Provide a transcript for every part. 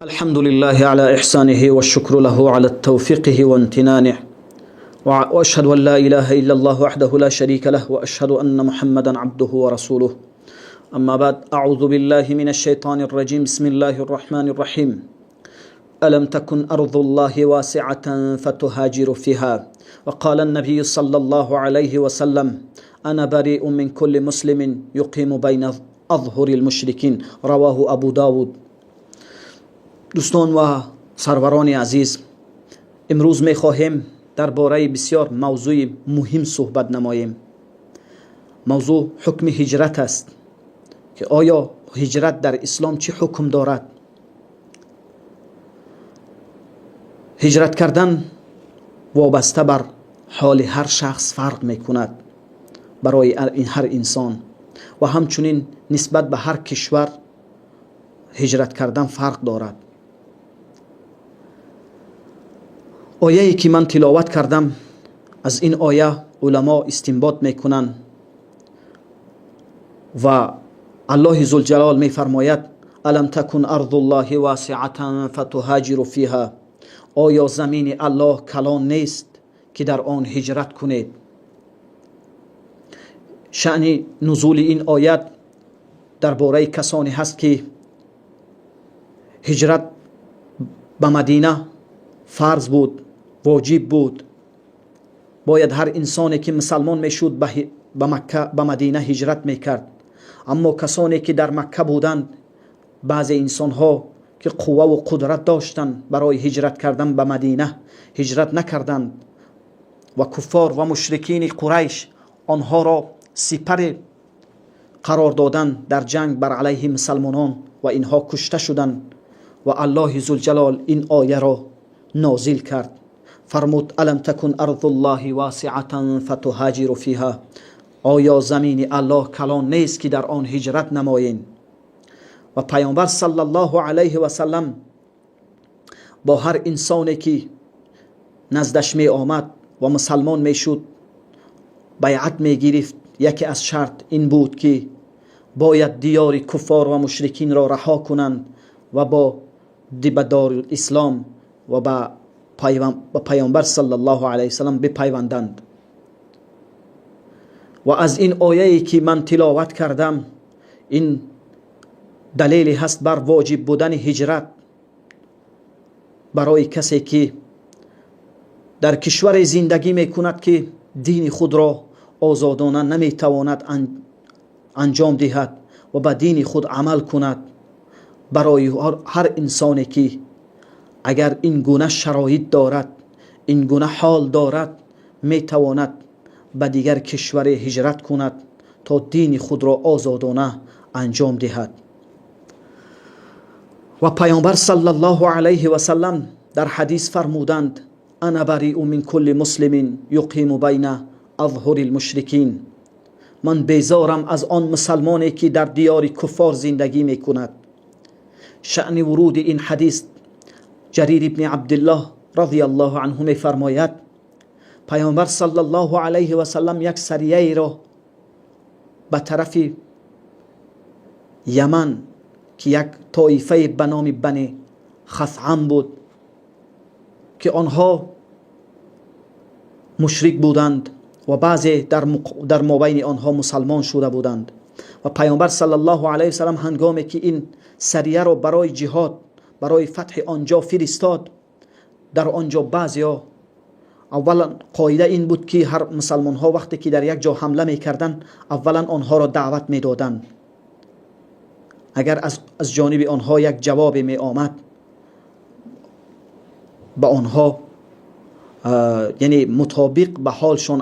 الحمد لله على إحسانه والشكر له على توفيقه وامتنانه، وأشهد أن لا إله إلا الله وحده لا شريك له، وأشهد أن محمدا عبده ورسوله. أما بعد، أعوذ بالله من الشيطان الرجيم. بسم الله الرحمن الرحيم. ألم تكن أرض الله واسعة فتهاجروا فيها؟ وقال النبي صلى الله عليه وسلم: أنا بريء من كل مسلم يقيم بين أظهر المشركين. رواه أبو داود. Дӯстон ва сарварони азиз, имрӯз мехоҳем дар бораи бисёр мавзӯи муҳим суҳбат намоем. Мавзӯъ ҳукми ҳиҷрат аст, ки оё ҳиҷрат дар ислом чӣ ҳукм дорад. Ҳиҷрат кардан вобаста бар ҳоли ҳар шахс фарқ мекунад барои ҳар инсон, ва ҳамчунин нисбат ба ҳар кишвар ҳиҷрат кардан фарқ дорад. Ояе ки ман тиловат кардам, аз ин оя уламо истинбот мекунанд ва Аллоҳи Зулҷалол мефармояд: «Алам такун арзуллоҳи васиатан фатуҳаҷиру фиҳа». Оё замини Аллоҳ калон нест, ки дар он ҳиҷрат кунед? Шаъни нузули ин оят дар бораи касоне ҳаст, ки ҳиҷрат ба Мадина фарз буд, воҷиб буд. Бояд ҳар инсоне ки мусалмон мешуд, ба Макка, ба Мадина ҳиҷрат мекард. Аммо касоне ки дар Макка буданд, баъзе инсонҳо ки қувваву қудрат доштанд барои ҳиҷрат кардан ба Мадина, ҳиҷрат накарданд ва куффор ва мушрикини Қурайш онҳоро сипаре қарор доданд дар ҷанг бар алайҳи мусалмонон ва инҳо кушта шуданд. Ва Аллоҳи Зулҷалол ин ояро нозил кард, фармуд: «Алам такун арзуллоҳи васиатан фатуҳаҷиру фиҳа». Оё замини Аллоҳ калон нест, ки дар он ҳиҷрат намоед? Ва Пайғамбар саллаллоҳу алайҳи васаллам бо ҳар инсоне ки наздаш меомад ва мусалмон мешуд, байъат мегирифт. Яке аз шарт ин буд, ки бояд диёри куффор ва мушрикинро раҳо кунанд ва ба дорулислом ва ба Пайғамбар саллаллоҳу алайҳи васаллам бипайванданд. Ва аз ин ояе ки ман тиловат кардам, ин далеле ҳаст бар воҷиб будани ҳиҷрат барои касе ки дар кишваре зиндагӣ мекунад, ки дини худро озодона наметавонад анҷом диҳад ва ба дини худ амал кунад. Барои ҳар инсоне ки агар ин гуна шароит дорад, ин гуна ҳол дорад, метавонад ба дигар кишваре ҳиҷрат кунад, то дини худро озодона анҷом диҳад. Ва Пайғамбар саллаллоҳу алайҳи васаллам дар ҳадис фармуданд: «Ана бариу мин кулли муслимин юқиму байна азҳури лмушрикин». Ман безорам аз он мусалмоне ки дар диёри куффор зиндагӣ мекунад. Шаъни вуруди ин ҳадис, Ҷарир ибни Абдуллоҳ розияллоҳу анҳу мефармояд: Пайғамбар саллаллоҳу алайҳи васаллам як сарияеро ба тарафи Яман, ки як тоифае ба номи Бани Хасъам буд, ки онҳо мушрик буданд ва баъзе дар мобайни онҳо мусалмон шуда буданд. Ва Пайғамбар саллаллоҳу алайҳи васаллам ҳангоме ки ин сарияро барои ҷиҳод, барои фатҳи он ҷо фиристод, дар он ҷо баъзеҳо, аввалан қоида ин буд, ки ҳар мусалмонҳо вақте ки дар як ҷо ҳамла мекарданд, аввалан онҳоро даъват медоданд. Агар аз ҷониби онҳо як ҷавобе меомад, ба онҳо, яъне мутобиқ ба ҳолшон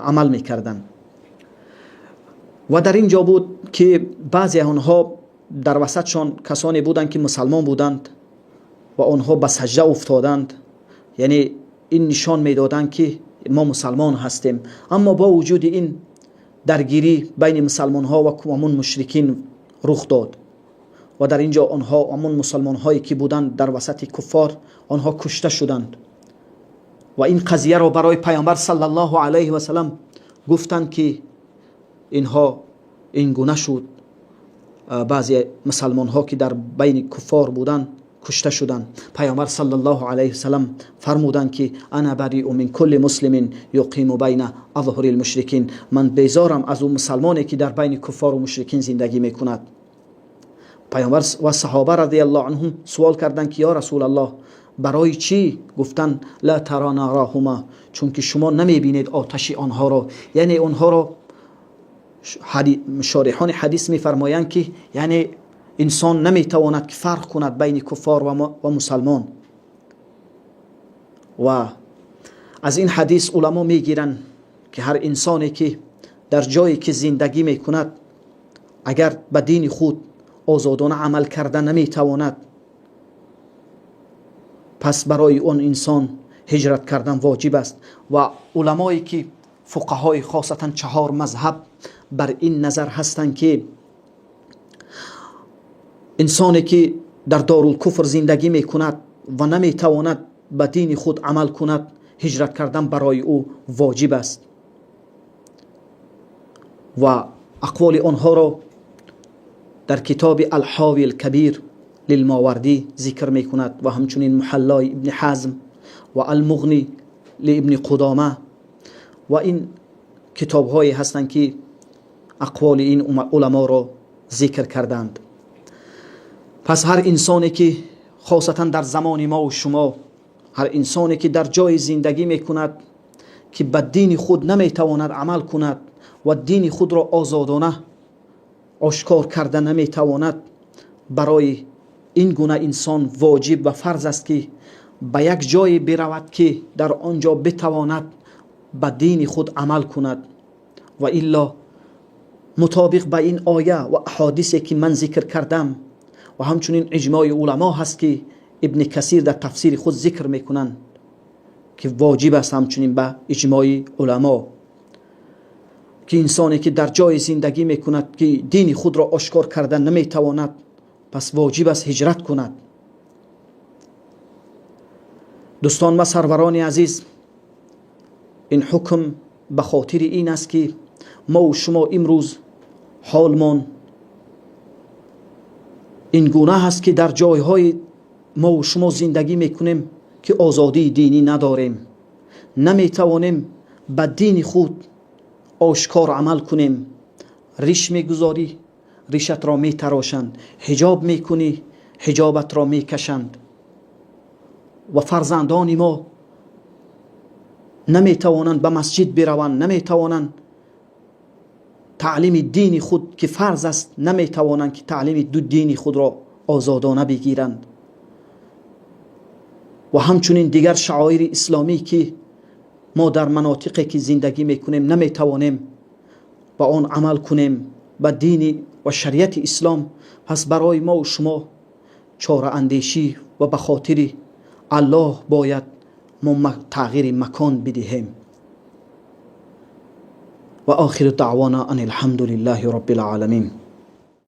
амал мекарданд. Ва дар ин ҷо буд, ки баъзе онҳо дар васатшон касоне буданд, ки мусалмон буданд ва онҳо ба саҷда уфтоданд, яъне ин нишон медоданд, ки мо мусалмон ҳастем. Аммо бо вуҷуди ин даргирӣ байни мусалмонҳо ва ҳамун мушрикин рух дод ва дар ин ҷо онҳо, ҳамун мусалмонҳое ки буданд дар васати куффор, онҳо кушта шуданд. Ва ин қазияро барои Пайғамбар саллаллоҳу алайҳи васаллам гуфтанд, ки инҳо ин гуна шуд. баъзе мусалмонҳо, ки дар байни куффор буданд, кушта шуданд. Пайғамбар саллаллоҳу алайҳи васаллам фармуданд, ки ана бариу мин кулли муслимин юқиму байна азҳури лмушрикин, ман безорам аз ӯ мусалмоне, ки дар байни куффору мушрикин зиндагӣ мекунад. Пайғамбар ва саҳоба радиаллоҳу анҳум суол карданд, ки ё Расулаллоҳ, барои чӣ? Гуфтанд: ла тара нараҳума, чунки шумо намебинед оташи онҳоро. Яъне онҳоро шориҳони ҳадис мефармоянд, ки яъне инсон наметавонад, ки фарқ кунад байни куффор ва мусалмон. Ва аз ин ҳадис уламо мегиранд, ки ҳар инсоне, ки дар ҷое ки зиндагӣ мекунад, агар ба дини худ озодона амал карда наметавонад, пас барои он инсон ҳиҷрат кардан воҷиб аст. Ва уламое ки фуқаҳои хосатан чаҳор мазҳаб бар ин назар ҳастанд, ки инсоне ки дар дорулкуфр зиндагӣ мекунад ва наметавонад ба дини худ амал кунад, ҳиҷрат кардан барои ӯ воҷиб аст. Ва ақволи онҳоро дар китоби Алҳови алкабир лилмовардӣ зикр мекунад ва ҳамчунин Муҳаллои Ибни Ҳазм ва Алмуғни лиибни Қудома, ва ин китобҳое ҳастанд, ки ақволи ин уламоро зикр карданд. Пас ҳар инсоне ки хосатан дар замони мову шумо, ҳар инсоне ки дар ҷое зиндагӣ мекунад, ки ба дини худ наметавонад амал кунад ва дини худро озодона ошкор карда наметавонад, барои ин гуна инсон воҷиб ва фарз аст, ки ба як ҷое биравад, ки дар он ҷо битавонад ба дини худ амал кунад. Ва илло мутобиқ ба ин оя ва аҳодисе, ки ман зикр кардам, ва ҳамчунин иҷмои уламо ҳаст, ки Ибни Касир дар тафсири худ зикр мекунанд, ки воҷиб аст, ҳамчунин ба иҷмои уламо, ки инсоне ки дар ҷое зиндагӣ мекунад, ки дини худро ошкор карда наметавонад, пас воҷиб аст ҳиҷрат кунад. Дӯстон ва сарварони азиз, ин ҳукм ба хотири ин аст, ки мову шумо имрӯз ҳолмон ин гуна ҳаст, ки дар ҷойҳои мову шумо зиндагӣ мекунем, ки озодии динӣ надорем, наметавонем ба дини худ ошкор амал кунем. Риш мегузорӣ, ришатро метарошанд, ҳиҷоб мекунӣ, ҳиҷобатро мекашанд, ва фарзандони мо наметавонанд ба масҷид бираванд, наметавонанд таълими дини худ, ки фарз аст, наметавонанд, ки таълими ду дини худро озодона бигиранд. Ва ҳамчунин дигар шаоири исломӣ, ки мо дар манотиқе ки зиндагӣ мекунем, наметавонем ба он амал кунем, ба дини ва шариати ислом. Пас барои мову шумо чораандешӣ ва ба хотири Аллоҳ бояд мо тағйири макон бидиҳем. Ва охиру даъвона ан алҳамду лиллаҳи роббил оламин.